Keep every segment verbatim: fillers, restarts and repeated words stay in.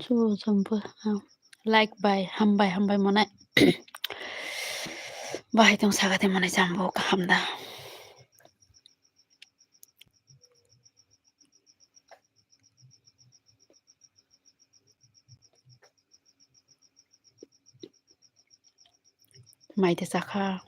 Chu champu, ah, like bai, hambai, hambai mone. Bahai tong sakate mone champu kaham da. Mai te chakha.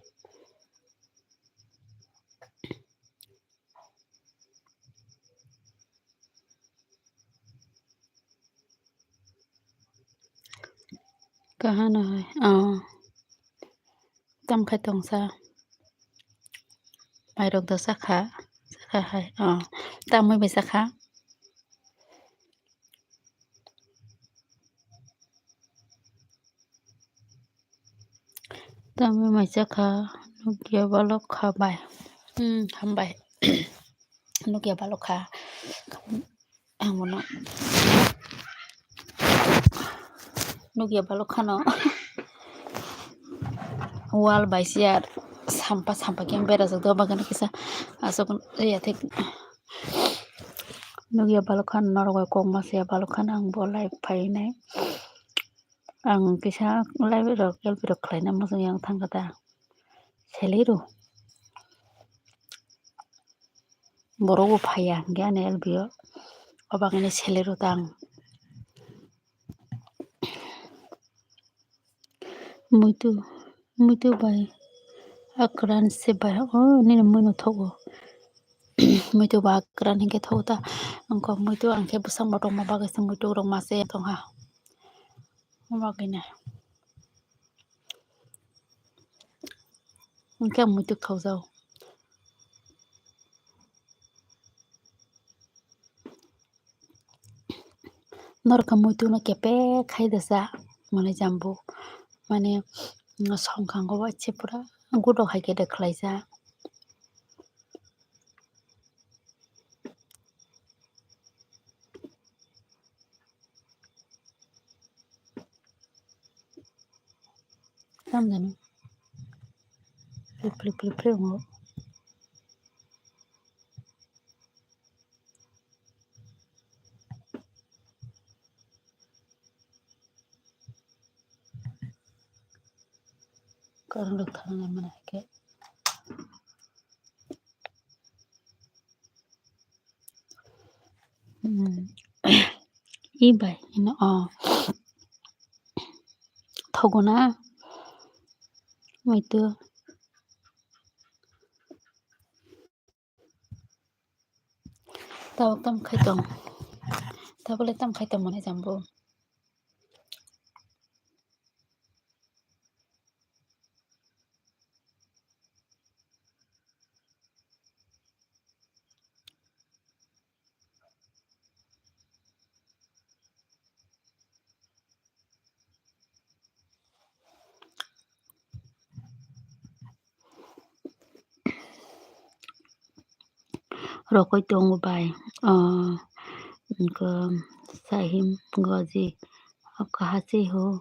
Kahano hai, oh. Tam khai tongsa. Mairok da chakha, chakha hai, oh. Tamwi bai chakha. Tamwi mai chakha, nukya balok kha bai. Hmm, hambai. Nukya balok kha. Ang bono nukya balok khano. Wall bai siya sampa sampa khe berajak do bagani kisa aswk ya thik. Nukya balok khano norok bai kok ma siya balok khano ang bo live phainai. Ang kisa live rok L P rok khlaina muchung yang thang kha ta. Selero. Borok bo phaiya hwnkhe ani L P o. Obagini selero tang. Muitu, muitu bai akran se bai o nini muino thogo. Muitu ba akran hinkhe thogo ta. Wngkha muitu ang khe bwsang bo tongma bagwi se muitu rok ma se tongha. Obagini. Hwnkhe ang muitu thokjao. Norok khe muitu no kepek khai dasa mane jambu mane songkang o bai se pura gudo hai khe de khlaijak. Tamo jani. Plip, plip, plip, plip, wngo. Current rok thangna mano hai khe. Hmm. I bai, ino, oh. Thogo na? Muitu. Tabuk tam khai tong. Tabuk le tam khai tong mane jambo. Rokoi tongo bai, ah, wngkha Sahim Gazi, "Aap kahan se ho?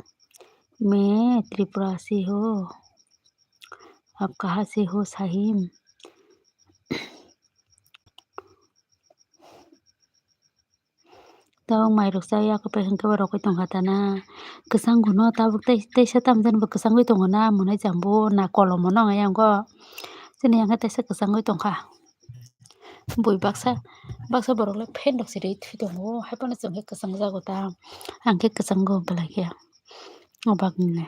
Main Tripura se ho. Aap kahan se ho Sahim?" Tabuk mairok chaya kwpai hwnkhe bo rokoi tongkha tana. Kwchangno tabuk tei, teisa tamjani bo kwchangwi tongo na, mwnai jambo na kolomo no wngya wngo. Chini yang khe teisa kwchangwi tongkha. Bui baksa, baksa borok le fan rok se rwi thwi tongo. Hai phano chwng khe kwchang jago ta. Ang khe kwchango belai khe. O bagwi le.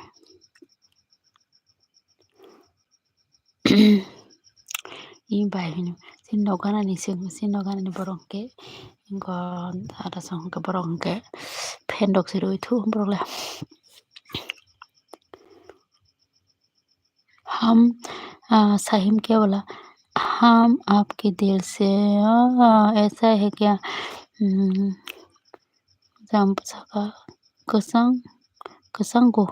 I bai hino, chini nok ganani se, chini nok ganani borok hwnkhe, inko ada song hwnkhe borok hwnkhe fan rok se rwi thu borok le. Ham, ah, Sahim kya bola? Ham aapke dil se, ah, aisa hai kya? Hmm, jam saka kwchang, kwchang go.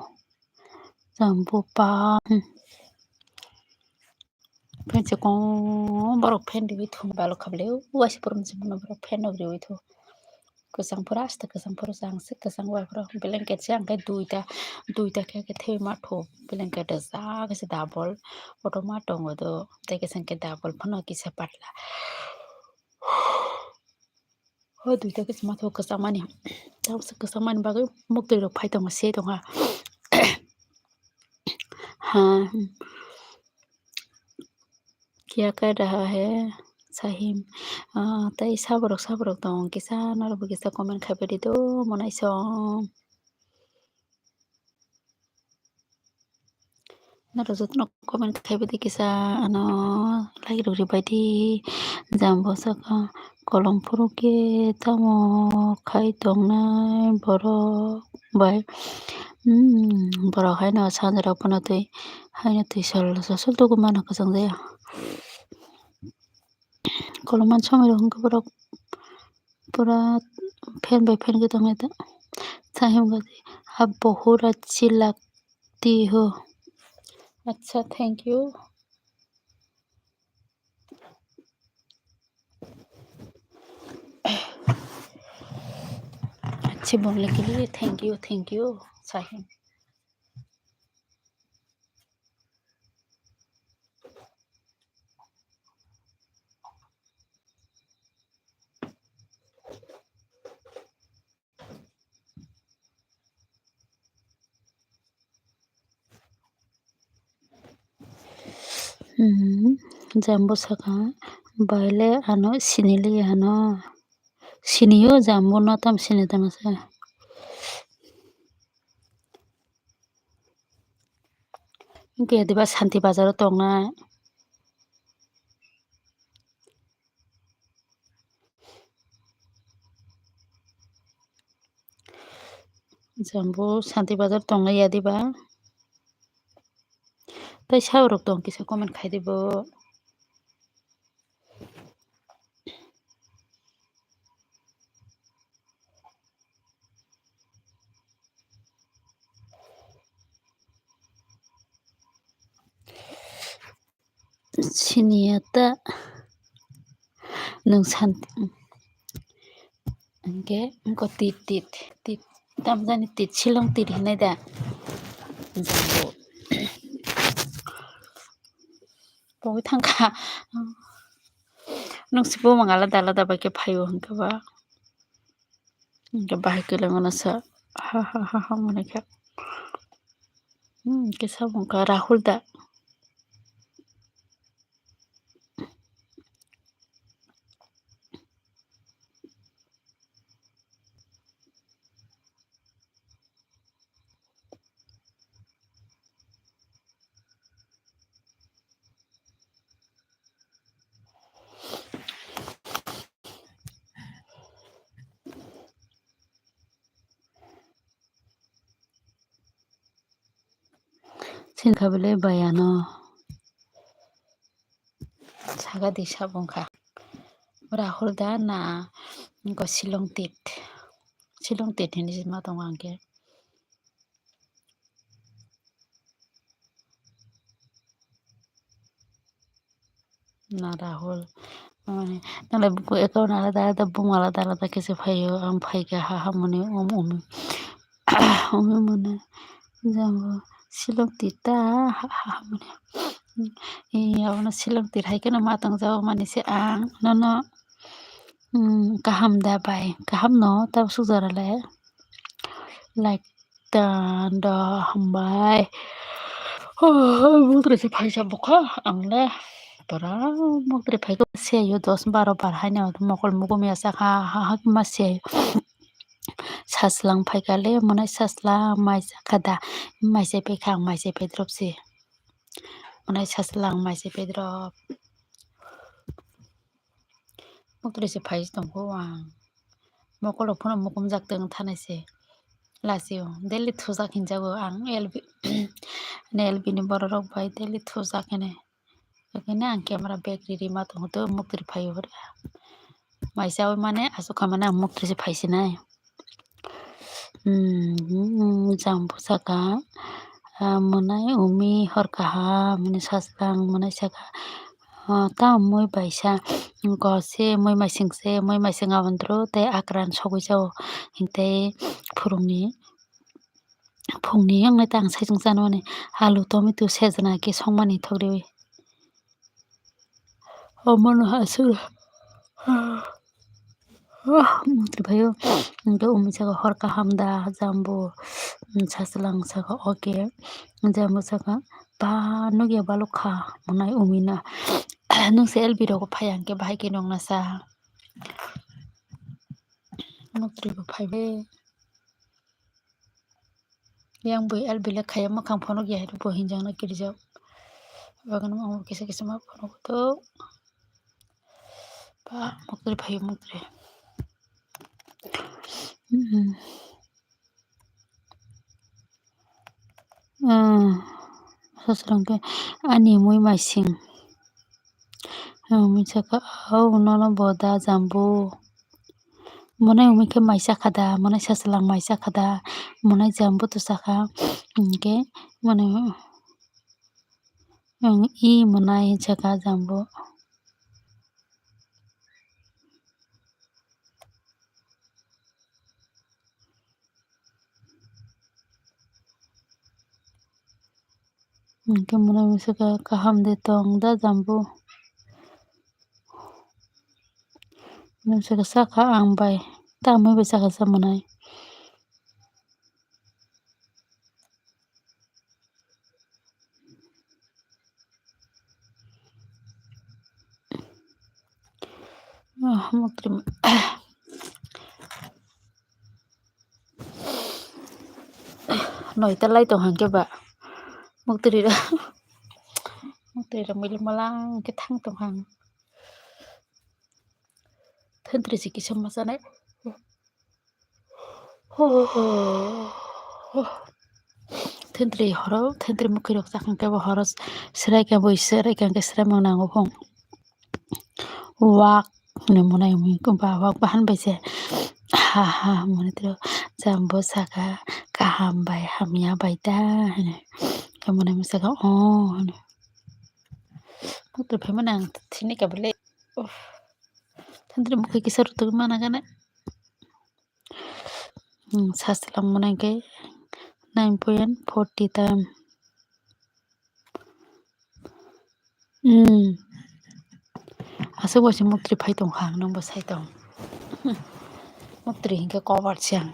Jang bupa, hmm. Fan se kong borok fan riwi thung balok kha bele, uaisa borok se bono borok fan rok riwi thu. Kwchang phuru, aste kwchang phuru, chang se kwchang bai phuru. Blanket se ang khe duita, duita khe, khe thwi ma thuk. Blanket rwchap khe se double. Kotorma tongo do. Tei khe chwng khe double phano kisa patla. O duita khe se ma thuk kwchangmani. Tabuk se kwchangmani bagwi muktwi rok phai tongo, se tongha. Ha, hmm. Kya kar raha hai, Sahim? Ah, tei saborok, saborok tong kisa, norok bo kisa comment khai pai di do, monai song. Norok jotono comment khai pai di kisa, ano, like rok ribai di, jang bo saka. Kolom phuru khe tamo khai tongnai borok bai, hmm, borok haino sanjwrok phano twi, haino twi sol sol tugu mano kwchang jaya. Kolom man somoi rok hwnkhe borok pura fan bai fan khe tongnai ta. Sahim gati, ab bahut acchi lagti ho. Acha, thank you. Achhe bolne ke liye thank you, thank you, Sahim. Hmm, jambo saka baile ano sinili ano. Sinio jambo no tam sini tama se. Hwnkhe diba Santi Bazar o tongnai. Jambo Santi Bazar tonglai ya diba? Tei saborok tong kisa comment khai di bo. Siniya ta nwng santi hwnkhe wngkha tit tit tit tamjani tit silong tit hinwi da. Pogwi thangkha. Nwng si bumung alada alada bai khe phaio hwnkhe ba. Hwnkhe bahai kwlwng ono sa ha ha ha ha mwnwi khe. Hmm, kisa wngkha Rahul da. Sini kha bele bai ano. Saga di sabo wngkha. Rahul da na wngkha Shillong tit. Shillong tit hinwi ma tongo ang khe. Na Rahul, mane, nang lai buku account alada alada, bung alada alada khe se phaio, ang phaikha ha ha mwnwi um um umi mwnwi jango Shillong tit ta ha ha ha mwnwi. Ee, abono Shillong tit hai kheno ma tong jao mani se ang nono, hmm, kaham da bai, kaham no tabuk suk jora le like. Tando hambai. Muktrwi se phaisa bukha ang le. Pura muktrwi phaikha se yo dos baro bar haino mokol mukum ya sakha ha ha ma se. Saslang phaikha le mwnai saslang mai sakha da. Mai se phaikha ang mai se pedrop se. Mwnai saslang mai se pedrop. Muktrwi se phai tongkho ang. Mokolo phano mukumjak tong thanai se. Lasio daily thujak hinjago ang L B, ne L B ni bororok bai daily thujak hene. Ekene ang camera bag riri ma tongo to muktrwi phaio hwrwkha. Mai chawi mane aswk kha mane ang muktrwi se phai sinai. Hmm, jang bwsaka, ah, mwnai umi hor kaham hinwi saslang mwnai saka, O, ta mui baisa, ko se mui maising se, mui maising aboni dru tei akran sogwi jao, hingtei phurungni, phungni wngnai ta ang saichung chano ani alu, tomato, sejna khe songmani thok riwi. Omono aswk. Mukti phaio. Hingke umi saka hor kaham da jambu. Sachwlang saka oke. Jambu saka ba nugya balok kha monai umi na. Nung se L B rok phai hingke bahai ke nong nasa. Mukti bo phai be. Yang bui L B le khaya mwkhang phonok ya bo hinjang na kirijak. Bagano ang kisa kisa ma phonok to. Ba mukti phaio mukti. Hmm. Ah, sasrang ke ani mui maising. Ah, mui saka, "Au, nono bo da jambu." Monai umi khe mai chakha da, monai sachwlang mai chakha da, monai jambu to chakha, hingke mane, ang i monai chakha jambu. Hingke mwnwi masa khe kaham de tong da jambu. Mwnwi masa khe sakha ang bai, tamwi bai sakha sa mwnai. Ah, mukti. Noita lai tong hang khe ba. Mukti rira. Mukti rira mili malang khe thang tong hang. Thentri si kisa ma sanai. Thentri horo, thentri mukhi rok chakang khe bo horo serai khe bo serai khe serai mang nango phung. Wak hwnwi mwnai umi ba wak bahan bai se. Ha ha hwnwi twi jambo saka kaham bai hamya bai ta hwnwi. Khe mwnai masa khe o hwnwi. Mukti phaimani ang thini khe bole. Uff. Thentri mukhi kisa rutugwi mana gana. Hmm, sachwlang mwnai khe nine point forty time. Hmm. Aswk bai se mukti phai tong kha, nwng bo sai tong. Mukti hinkhe cover se ang.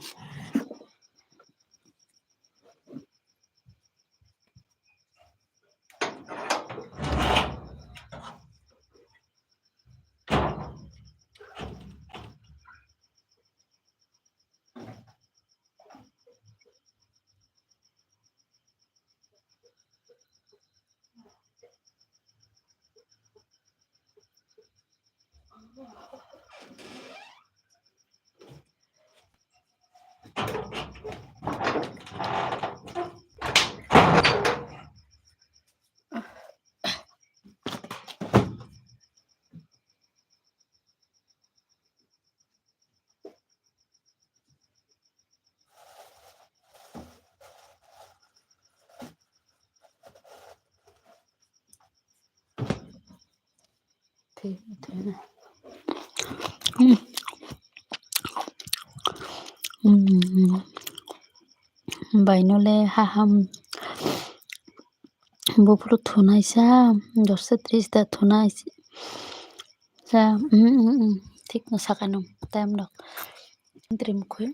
Baino le haham. Buphuru thunai sa, dosta tris da thunai sa. Thik no saka no time no. Thentri mukhui.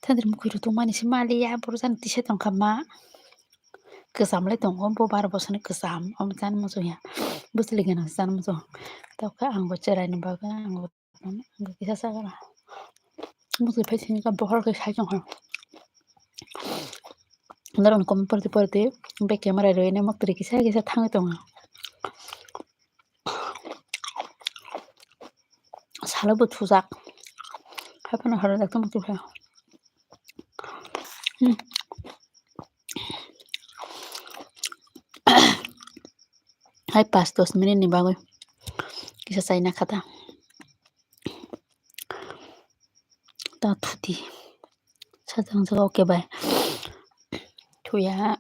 Thentri mukhui rutungmani se maliya, boro jani tisa tongkha ma. Kwcham le tongo, bo baro bosoni kwcham, omo chani muchungya. Bwswli gana chani muchung. Tokhe ang bo cherai ni bagwi ang bo kisa sakha. Muchung phai sini ka bohor khe sai tongkha. Norok ni comment porti porti be camera rwui nai muktri kisa kisa thangwi tongo. Salo bo thujak. Haphano horo jak tongma tongkha. Hmm. Hai pas dos minute ni bagwi kisa chaina kha ta. Ta thuti. Sajang jaga okay bai. Thuya.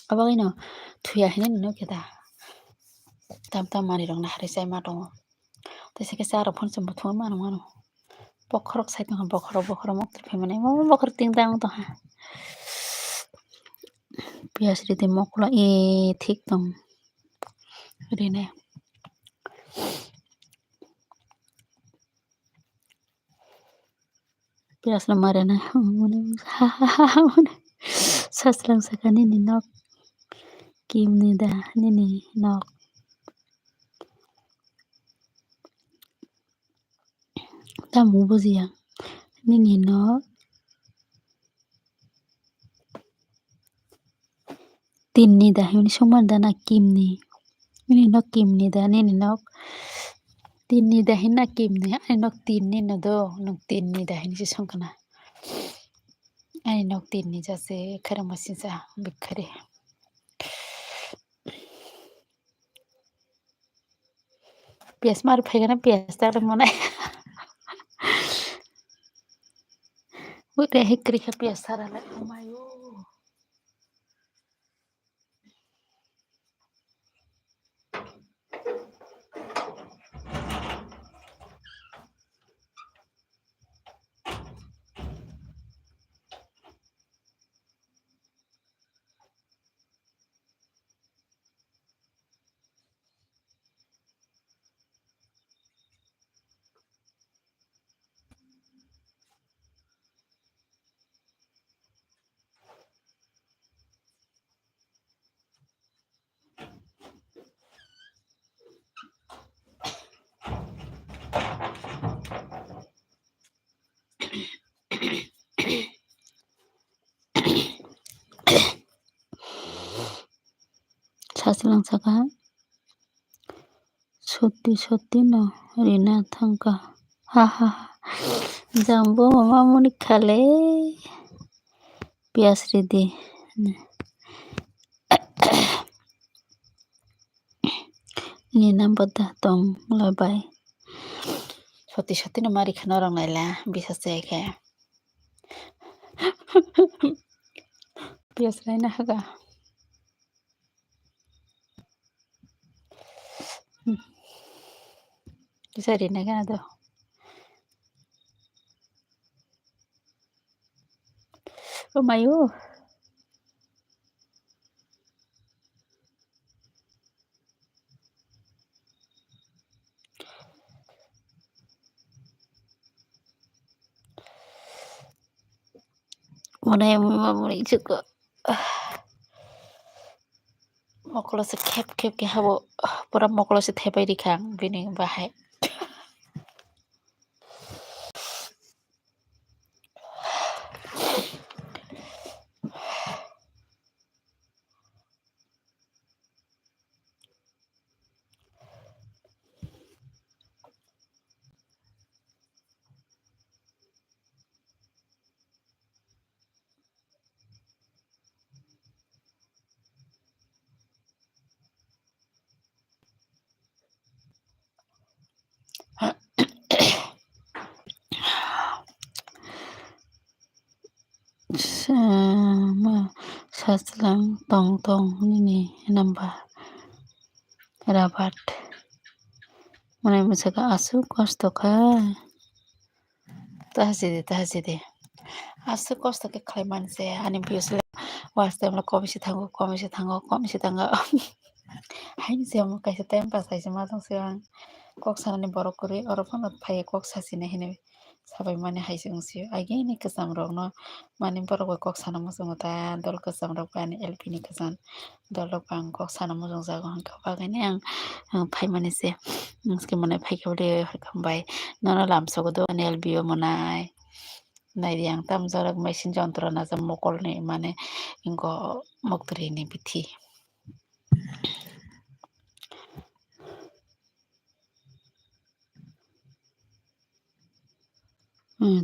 Abagino thuya hinwi nino khe ta. Tam tam manwi rok naharwi chai ma tongo. Tei se khe cha rok phano chwng bo thumui mano mano. Bokhorok sai tongkha, bokhorok, bokhorok mokto phai mani, omo bokhorok ting dang tongkha. Piyaj ridi mokolo e thik tong rine. Piyaj no marinai, ha ha ha ha. Sachwlang saka nini nok kimni da nini nok. Tamo bujiya nini nok. Tinni da hwnwi swngmani da na kimni? Nini nok kimni da, nini nok tinni da hwnwi na kimni? Ani nok tinni no do, nwng tinni da hwnwi se swngkha na. Ani nok tinni ja se kharang ma sija bikhari. Piyaj mar phaikhe na piyaj tak rwmani. Ui, rehe kwrwi khe piyaj sara lai, oh my, oh. Sachwlang saka, "Sotti sotti no rina thangkha." Ha ha ha. Jang bo mama muni khale. Piyaj ridi. Ni number da tong la bai. Soti soti no mari kheno rang naila bisa se khe. Piyaj lai na haga. Bisa rina gana do. Oh mayo. Mwnai mwnai mwnai chuko. Mokolo se khep khep khe habo, pura mokolo se thepai rikha ang bini bahai. Sama sachwlang tong tong nini number rabat. Mwnai mwsaka aswk kosto kha. Tahasi de, tahasi de. Aswk kosto khe khlai mani se ani views le watch time le komi se thango, komi se thango, komi se thango. Haini se omo kaisa time pass hai se ma tong se ang. Kok sanani borok kwrwi oro phano phaiya kok sachina hinwi sabai mani hai se wng sio. Agini kwcham rokno mani borok bai kok sana muchungo ta, dol kwcham rok bai ani L P ni kwcham dol rok bai ang kok sana muchung jago hwnkhe bagwi ni ang, ang phai mani se. Wngkhe mwnai phai khe bwlwi hambai. Nono lamsogo do ani L B o mwnai. Naidi ang tam jorok machine jontro najak mokolni mane ingo moktwrwini bithi. Hmm,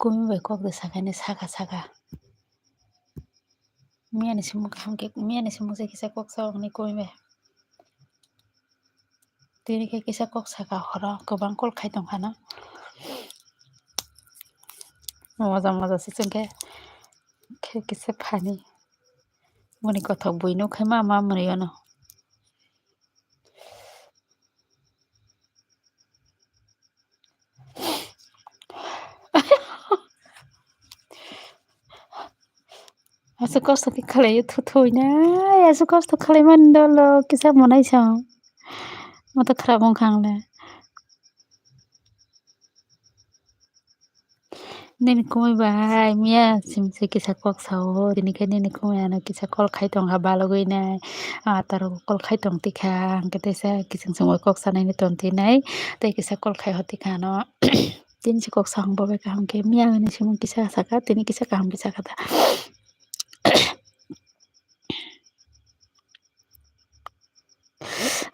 kumi bai kok de sakaini saka saka. Miyani sumuk hamkhe, miyani sumuk se kisa kok sa hwnwi kumi bai. Tini khe kisa kok saka horo kwbang call khai tongkha no. Moja moja se chwngkhe khe kisa phani. Boni kothok bui nuk khai ma ma mwnwi ono. Aswk kosto khe khlaiwi thuthuinai, aswk kosto khlaimani dolo kisa monai song. Moto khwrap wngkha ang le. Nini kumui bai miya simi se kisa kok sao, tini khe nini kumui ano kisa call khai tongkha balogwi nai. Ah, taro call khai tong tikha, hwnkhe teisa kiching chungwi kok sanaini ton tinai, tei kisa call khai hor tikha ano. Tini se kok sahang bo bai kaham khe miya hwnwi simung kisa saka, tini kisa kaham khe saka ta.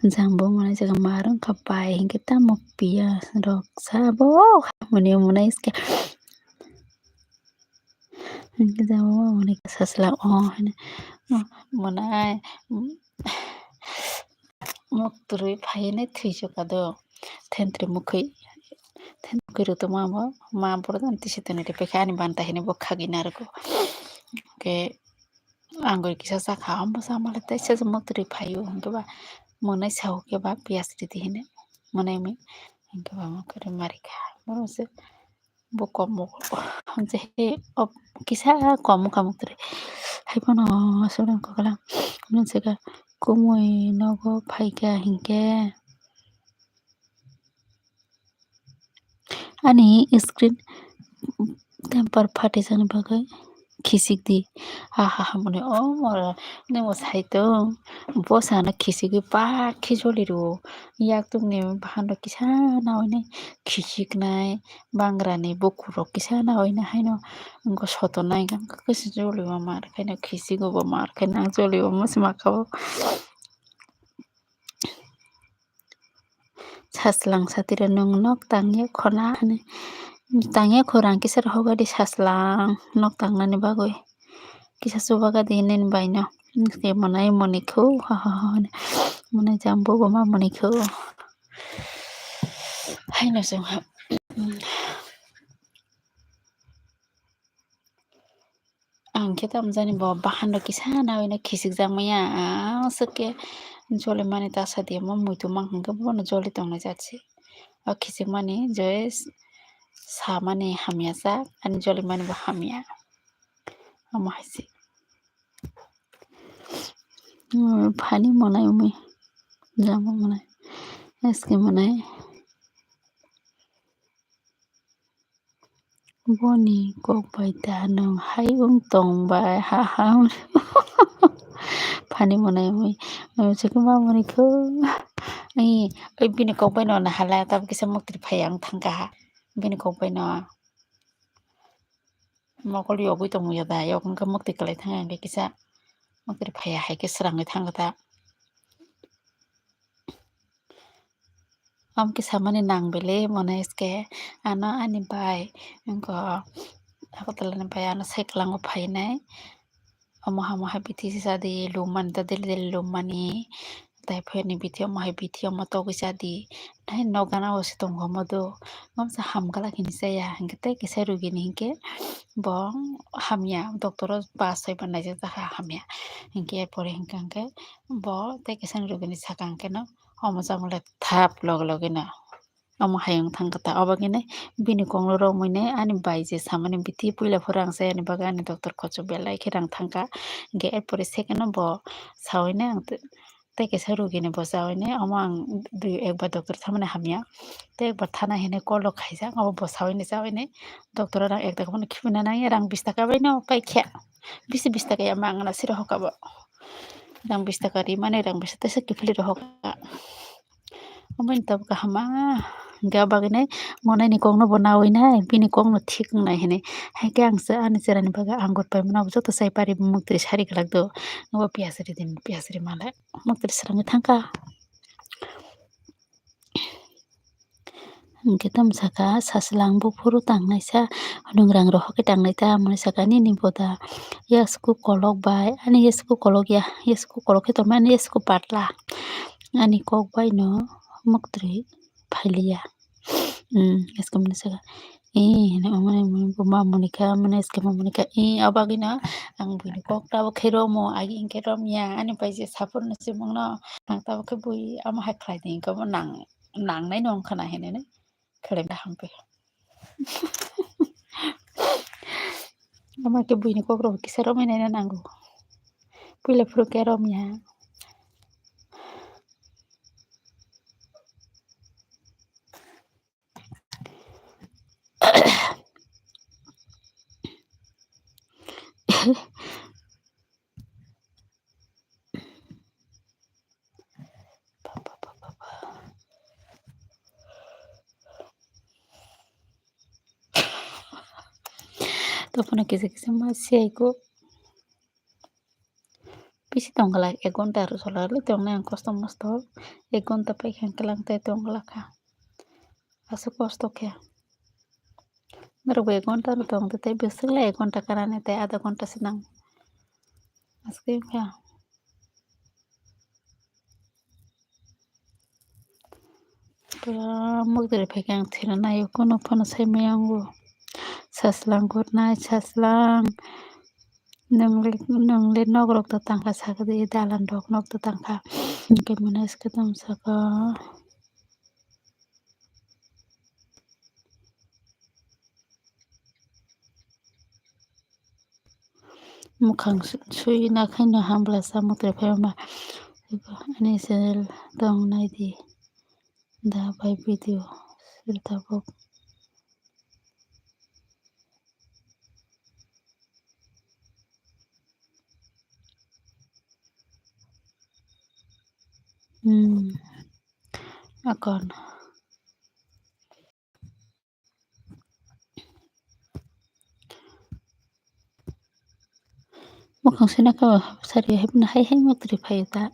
Jang bo mwnai jaga mar wngkha pai hinkhe tamo piya rok sa bo hamoni mwnai hinkhe. Hinkhe jang bo mwnai sasla o hwnwi mwnai muk twrwi phaiwi thwichukha do thentwrwi mukhwi. Thentwrwi mukhwi rwtwma bo ma borok jani tisi twnwi rwphaikha ani banta hinwi bo khagwi narwgo. Hinkhe Ang gori kisa sakha, omo sama le teisa se muk twi phaio, hinkhe ba mwnai sao khe ba piyaj ridi hinwi mwnai mui, hinkhe ba muk rwma rikha. Borok se bo kom bo je he kisa kom wngkha muk twi. Haiphano aswk wngkha kwlwng, nung se khe kumui nogo phaikha hinkhe. Ani screen temper phatijani bagwi khichik di. Ahaha, mwnai o mora, nini bo sai tong. Bwsa no khichigwi pak khe joli rwo. Yak tongni bahan rok kisa nawi nai khichik nai, bangra ni bukur rok kisa nawi nai haino wngkha sotonai wngkha kisa joli o mar khe no khichigo bo mar khe no joli o mosma kha o. Saslang satiro nwng nok tangya khona hwnwi. Tangya khorang kisa rohor di saslang nok tangnani bagwi. Kisa chubaga di nini baino. Nokni mwnai mwnwi kho ha ha ha hwnwi. Mwnai jambo bo ma mwnwi kho. Haino chwng ha. Ang khe tamo jani bo bahan rok kisa nawi no khichik jak maya, aswk khe joli mani ta sa di, omo muitu mang hwnkhe bono joli tongnai jak se. O khichik mani je sa mani hamya jak, ani joli mani bo hamya. Omo hai se. Phani mwnai mui, jamo mwnai, S K mwnai. Boni kok bai da nwng hai wng tong bai ha ha. Phani mwnai mui, mui chikima mwnai kho. Ai, oi bini kok bai no na hala, tabuk kisa muk twi phai ang thang kha. Bini kok bai no. Mokol yogwi tongwi ya da, yok wngkha muk twi kwlai thang ang kisa. Muk twi phai ya hai khe swrangwi thang kha ta. Am kisa mani nang bele mwnai S K, ano ani bai, wngkha Agartala ni bai ano sai kwlango phainai. Omo ha moha bithi si sa di, lum mani ta daily daily lum mani. Tai phai ni bithi omo hai bithi omo togwi sa di. Nai nok gana o se tongo omo do. Omo se ham gala khe ni chaya, hinkhe tei kisa rugi ni hinkhe bo hamya, doctor o ba soi ba naijak jakha hamya. Hinkhe er pore hinkha hinkhe bo tei kisa ni rugi ni saka hinkhe no. Omo chamung le thap loge loge no omo hai wng thang kha ta. Obo khe ne bini kok no romwi ne ani bai je samani bithi puila phuru ang sai ani bagwi ani doctor kochok belai khe rang thang kha. Hinkhe er pore second o bo saui ne ang tei kaisa rugi ni bo chaui ne omo ang dui ekbar doctor thanmani hamya. Tei ekbar thana hinwi call rok khaijak obo bo saui ne chaui ne doctor o rang ek taka phano khibina nangya rang bish taka bai no kai khe. Bisi bish taka ya ma ang na siro hoka bo. Rang bish taka ri mani rang bish taka teisa kiphilwi rohor kha. Omo ni tabuk kaham ah. Hinkhe o bagwi nai mwnai ni kok no bo naui nai bini kok no thik wng nai hinwi. Haikhe ang se ani chera ni bagwi angur pai mano joto chai pari muk twi sari glak do. Obo piyaj ri di piyaj ri ma le muk twi swrangwi thang kha. Hinkhe tamo saka saswlang buphuru tangnaisa, nwng rang rohor khe tangnaita, mwnwi saka nini boda yasku kolok bai, ani yasku kolok ya, yasku kolok khe tongmani yasku patla, ani kok bai no muktrwi phailiya. Umm, yasku mwnwi saka, ee, hinwi omo ni buma mwnwi kha, mwnwi saka ma mwnwi kha, ee, o bagwi no ang buini kok tabuk khe romo, agi hinkhe romya, ani bai je saphuru no chimung no, ang tabuk khe bui omo hai khlai di hinkhe omo nang. Nangnai no wngkha na hinwi khlai da hambai. Ama khe buini kokrok kisa romwi naina nango. Puila phuru khe romya. Tophono kisa kisa ma siyai ko. Bisi tongla, ek ghonta aro solar le tongnai ang kosto mosto. Ek ghonta paikha kelang tai tongla kha. Aswk kosto khe. Norok bo ek ghonta aro tong tei bwswk le ek ghonta kanani tei adha ghonta se nang. Aswk khe. Pura mukdri phaikhe ang thwina naio, kunu phano sai maya wngo. Saslang good night, Saslang. Nwng le, nwng le nok rok ta tangkha sakhe de, dalan rok nok ta tangkha. Hwnkhe mwnai swkhe tong saka. Mwkhang su-, sui na khaino hambla sa mukdri phaima. Ani channel tong naidi da bai video sir tabuk. Hmm. Akon. Mwkhang sina kha sari hai hai hai mukdri phaio ta.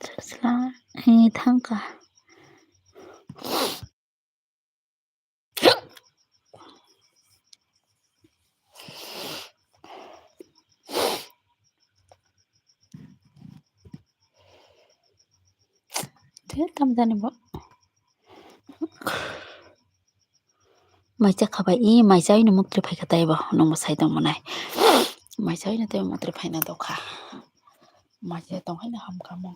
Sasla, eh, thangkha. Tei tamo jani bo. Mai cha kha bai, i mai cha ino mukdri phai kha tei bo, nungbo sai tong manai. Mai cha ino tei mukdri phai na dokha. Mai cha tong hai na ham kha mo.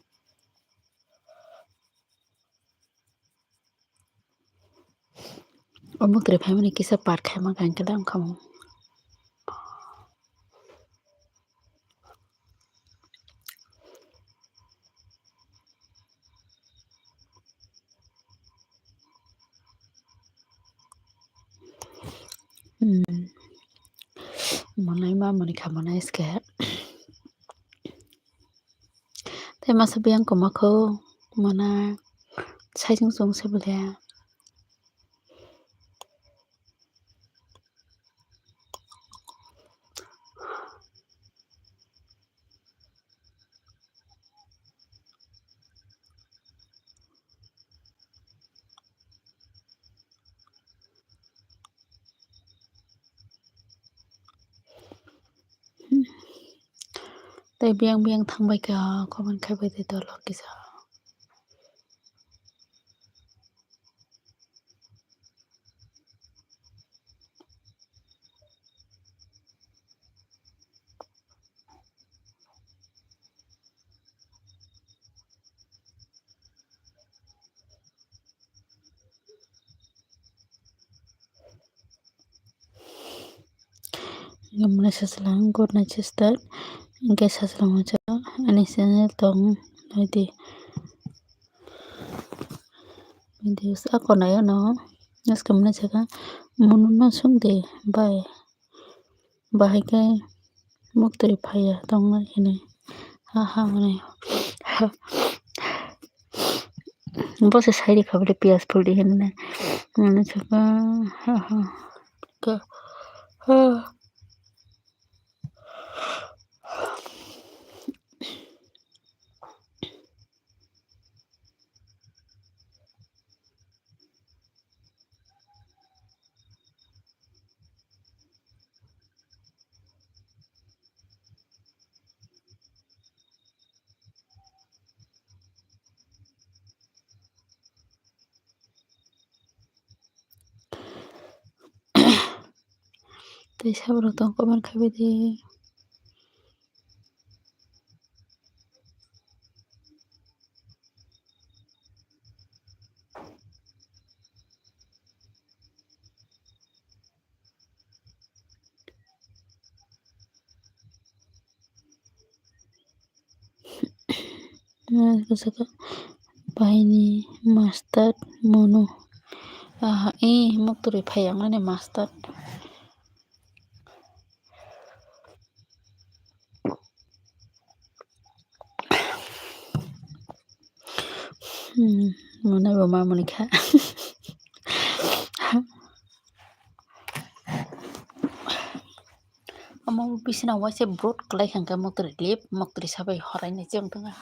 Omo kwrwi phaimani kisa part khaima kang khe dang khamung. Hmm. Monai ma moni kha monai iske. Tei masa biyang koma kho mona sai chwng chwng se bole. Tei biyang biyang thangbai kha, comment khai bai tei dol kisa. Hwnkhe mwnai saslang good night sister. Hwnkhe saslang hwnsa ani channel tong naidi. Video sa konai ano naskhe mwnai sakha mono no songdi bai. Bahai khe muktwi phaiya tongna hinwi. Aha, mane. Bo se sai rikha bole piyaj phul di hinwi. Mane saka, aha. Ka, ha. Tei saborok tong comment khaibidi. Baini master mono. Aha, eh, muktrwi phai ang nani master. Hmm, mwnai bo ma mwnwi kha. Omo bisina waisa brot kwlai kha hwnkhe muktrwi lip, muktrwi sabai horainai chwng tongkha.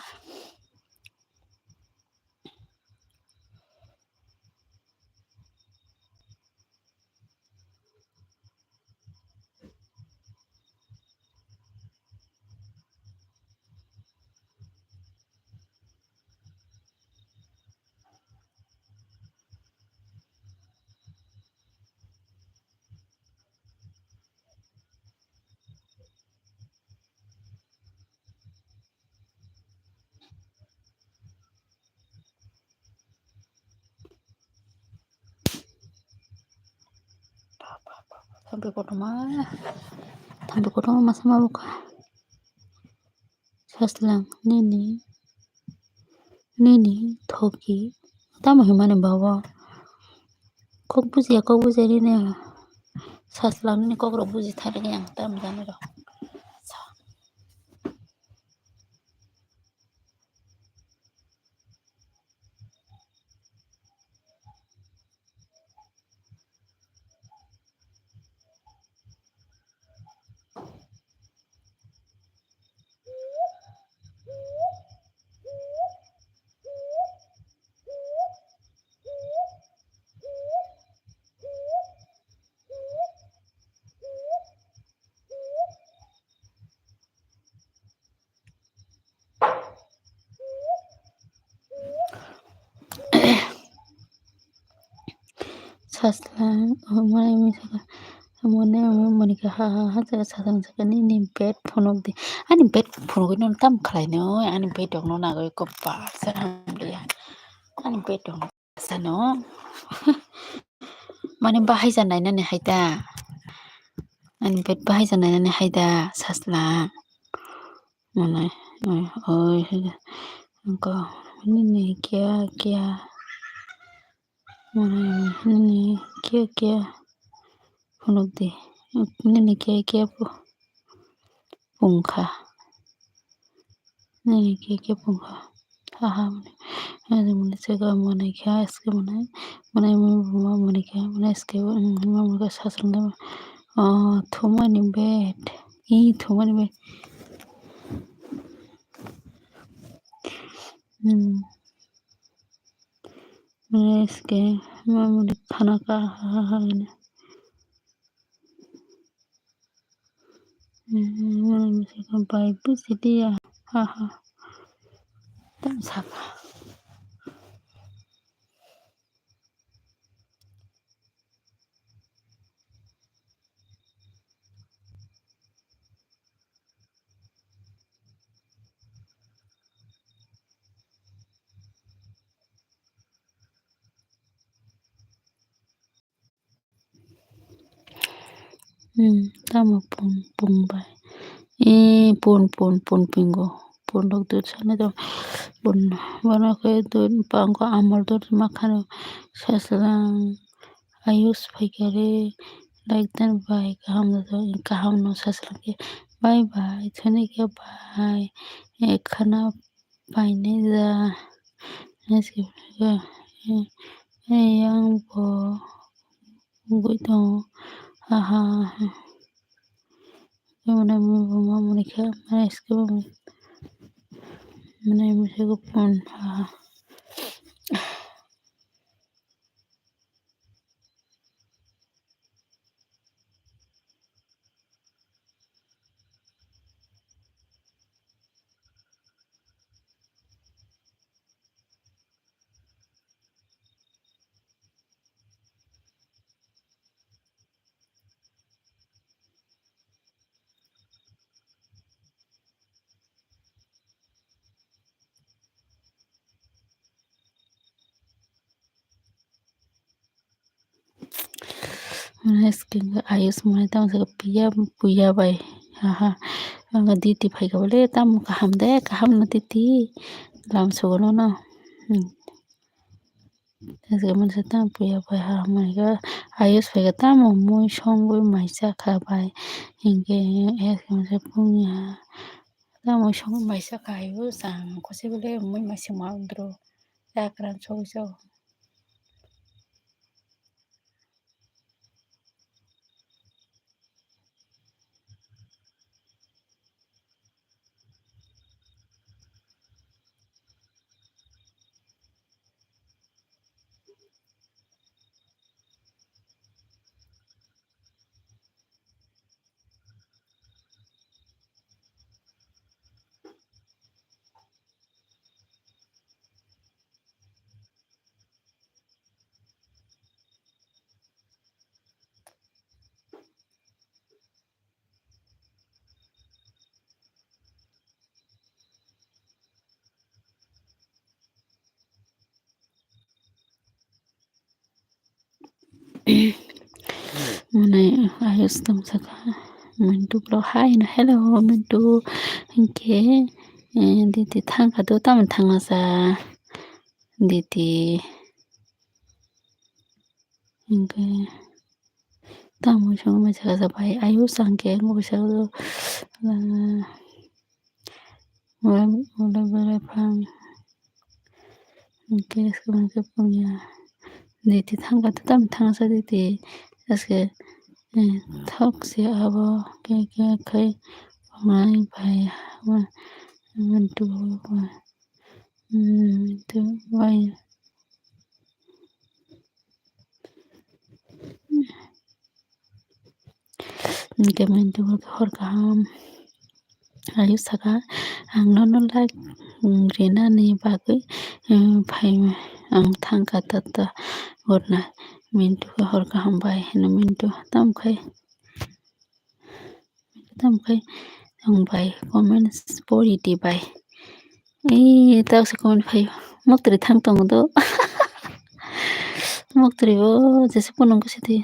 Thampi kotorma, thampi kotorma masa ma bukha. Saslang nini, nini thoki tamo himani bawa. Kok bujiya, kok bujiya nini saslang nini kok rok buji thani ang tamo jani rok. Sasla, oh, mane, mane, saka, mane, mane, mane, ka, ha, ha, ha, saka, sasang, saka, nini bed phunuk di. Ani bed phunuk no tam khlai no, ani bed rok no nagwi kopar sa hamliya. Ani bed rok no sa no. Mane bahai ja nainani hai da. Ani bed bahai ja nainani hai da, sasla. Mane, oi, oi, hai da. Angko, nini kya, kya. Mane, nini kya, kya. Phunuk di. Nini kya, kya pu-, pungkha. Nini khe khe pungkha. Aha, mane. Ani mane saka mane kha, eske mane. Mane, mane, mane kha, mane eske, mane, mane kha, sasrang kha. Oh, thumani bed. Ih, thumani bed. Hmm. Mane eske, mane, mane khana kha, ha, ha, ha, mane. Bai bujidiya, ha, ha. Tam saka. Hmm, tamo pun, pun bai. Eh, pun, pun, pun pingo. Pun rok dud sanai tong. Pun, bono khe dud, bangko amol dud ma khano. Saslang, ayus phaikha re. Like dan bai, kaham no, kaham no saslang khe. Bye bye, thani khe bye. Eh, khana painai da. Yang bo wngwi tongo. Aha. Mwnai mwnai bo ma mwnai khe, mwnai skebo mwnai mwnai khe phone. Aha. Mane skin khe ayus mane tamo saka piya puya bai. Aha. Anga diti phaika bole tamo kaham de, kaham no diti. Lam sugono no. Hmm. Tamo saka tamo puya bai ha mane ayus phaika tamo mui songwi maisa kha bai. Hinkhe ayus mane punya. Tamo songwi maisa kha ayus ang kose bole mui maisa ma bro. Chakran sogwi so. Mane ayus tamo saka Mintu bro hai no hello Mintu hinkhe diti thangkha do tamo thangna sa diti hinkhe tamo song mai saka sa bai ayus angkhe wngwi saka do. Mula mula bwrwi phang. Hwnkhe swkang khe pungya. Diti thangkha tamo thangsa diti. Aske thok se abo khe khe khai phanai bai. Mintu bai. Mintu bai. Hwnkhe Mintu hor kaham. Ayuk saka ang nono like rinani bagwi phai ang thangkha tata hwnna Mintu hor kaham bai hino Mintu tamo khai. Tamo khai ang bai comments pori di bai. Ee, tawse comment phaio. Muktri thang tongo do. Muktri o jesa phunukgo sidi.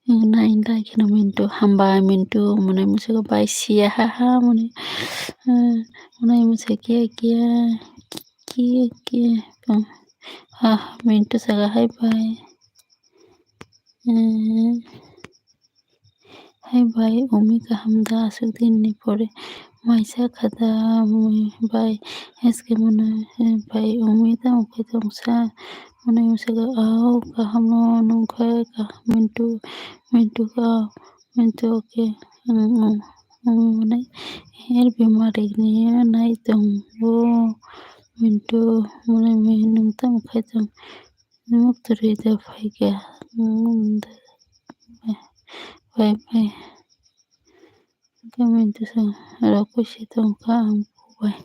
Nai nai kheno Mintu hambai Mintu mwnai mwswk bai siya ha ha mwnai. Mwnai mwswk kiya kiya kiya kiya. Ha Mintu saka hai bai. Hai bai, umi kaham da, aswk din ni pore maisa kha da, mui bai, S K mwnai bai, umi tamo khe tongsa, mwnai masa khe, au kaham no nung kha, kaham Mintu, Mintu kha, Mintu okay, umi mwnai, er bemar ni nai tongo, Mintu mwnai mwnai nung tamo khe tong. Muktri da phaikha. Bai bai. Kami tu sa rokoi si tongkha ang bai.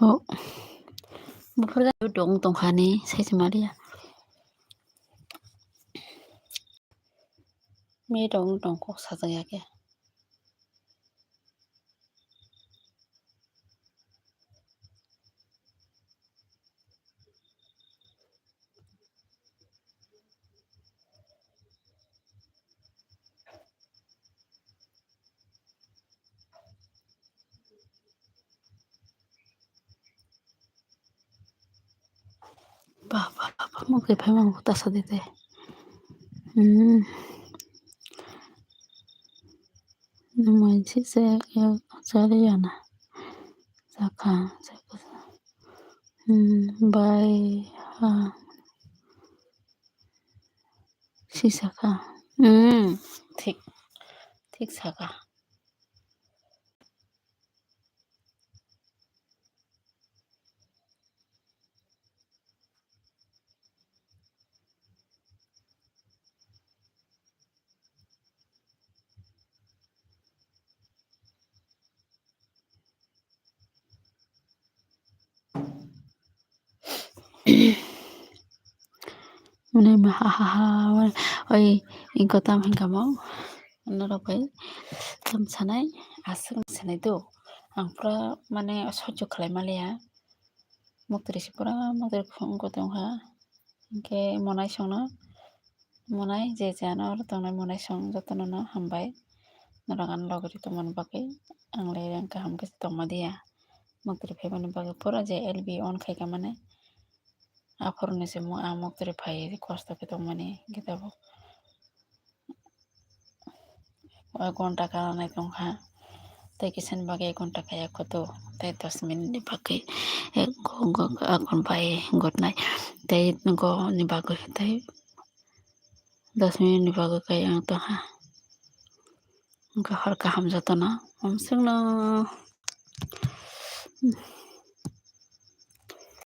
Oh. Buphuru dong tongkha ni, sai se maliya. Me dong tong kok sajak ya khe. Ba, ba, ba, ba, mungkhe phaima mungkhe ta sa di te. Hmm. Nung mai si se ya chari ya na. Sakha, sakha. Hmm, bai, ha. Si sakha. Hmm, thik. Thik sakha. Mane ma ha ha ha, oi, ingko tam hinkha mo, norok bai tam sanai, aswk sanai do, ang pura mane sojjo khlai maliya, muktri se pura muktri phungo tongkha, hinkhe monai songno, monai je jano oro tongnai monai song jotono no hambai, norok ano logi tongmani bagwi, ang le kaham khe tongma diya. Muktri phaimani bagwi pura je L B on khaikha mane. Aphuru ni se mo-, ang muktri phai kosto khe tongmani hwnkhe tabuk. Ek ghonta kha nai tongkha. Tei kisani bagwi ek ghonta kha ya koto. Tei dos minute ni bagwi ek go-, go-, akhon bai gotnai. Tei go ni bagwi tei dos minute ni bagwi khe ang tongkha. Wngkha hor kaham jotono. Omswkno.